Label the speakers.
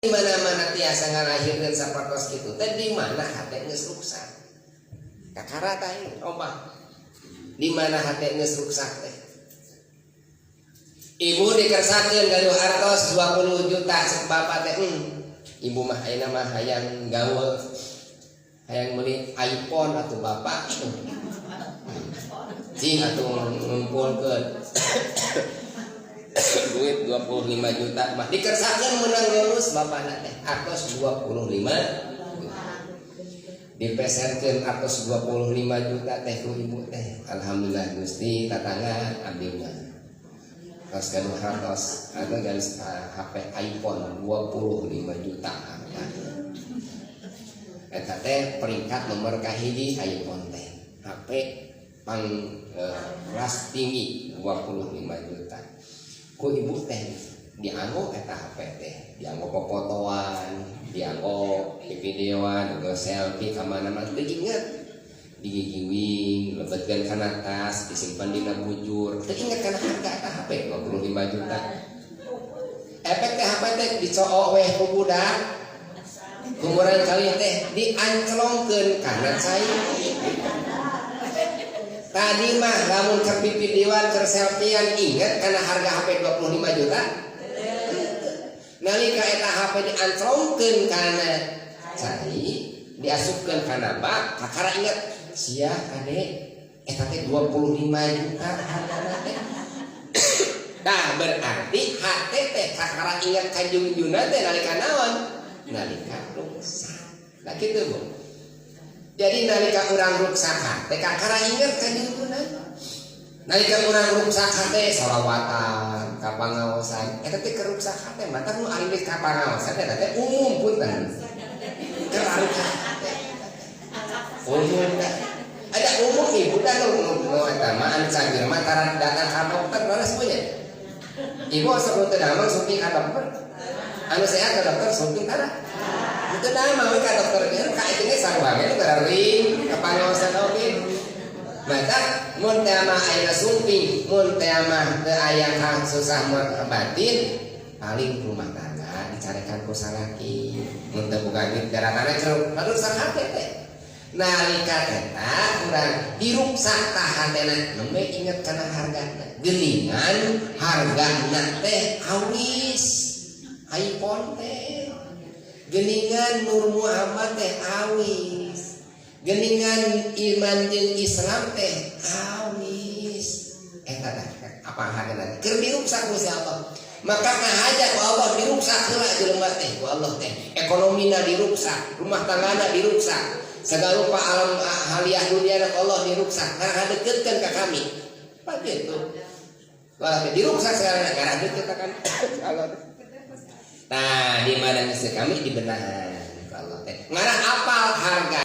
Speaker 1: Mana-mana tiasa ngalahirkeun sapertos kitu teh, di mana hate geus ruksak. Kakara tah ini omah. Di mana hate geus ruksak teh. Ibu dikersakeun gaduh artos 20 juta, cek bapak teh, Ibu mah ayeuna mah hayang gaul, hayang meuli iPhone atau bapak cing atuh ngumpulkeun duit 25 juta mah." Dikersakeun menang bonus bapakna teh artos 25 juta. Dipeserkeun artos 25 juta teh ku ibu teh, "Alhamdulillah Gusti, tatangga abdi mah tos gaduh hartos atau garis HP iPhone 25 juta." Harga eta teh peringkat nomor kahiji iPhone teh, HP pang kelas tinggi 25 juta. Ku ibu teh dianggo eta HP teh, dianggo popotoan, dianggo videoan, dianggo selfie ka mana-mana. Teu inget, digigiwing, lebetkeun kana tas, disimpan dina bujur. Teu inget kana harga eta HP 25 juta. Efek teh HP teh dicook weh ku budak, ku murangkalih teh dianclongkeun kana cai. Tadi mah lamun keur pipidiwan, keur selfiean, inget kana harga HP 25 juta? Nalika eta HP dianclongkeun kana cai, diasupkeun kana bak, kakara inget, "Sia kade, eta teh 25 juta hargana teh." Nah, berarti hate teh kakara inget ka jungjuna teh nalika naon? Nalika ruksak. Nah, kitu, Bu. Jadi nalika urang ruksak hate, kakara inget ka jungjuna. Nalika urang ruksak hate, salawatan ka pangaosan, eta teh keruksak hate. Matak nu ari ka pangaosan eta teh umum, punten. Keruksak hate. Umum dah. Ada umum ibu dah nu nu eta mah anu cageur mah tara datang ka dokter, leres punya. Ibu sok nu teu damang sumping ka dokter. Anu sehat ka dokter sumping tara. Itu damang we ka dokter ge ka itu ge sarua ge nu gararing ka pangaosan oge. Maka mun teh mah aya sumping, mun teh mah teu aya susah batin, paling rumah tangga dicarekan ku salaki. Mun teu boga duit daratana ceruk, lalu hate teh. Nalika eta urang diruksak tah hatena, nembe inget kana hargana. Geuningan hargana teh awis iPhone teh. Geuningan Nur Muhammad teh awis. Geningan iman jeung Islam teh awis. Eta tah apa hargana keur diruksak ku Allah. Maka ngahaja ku Allah diruksak heula jelema teh ku Allah teh, ekonomina diruksak, rumah tanggana diruksak, segala rupa alam haliah dunia ku Allah diruksak, ngarah deketkeun ka kami. Apa gitu? Wah, diruksak segala ngarah deket ka kami Allah. Nah, di mana geus kami dibenahan ku Allah teh, ngarah apal harga.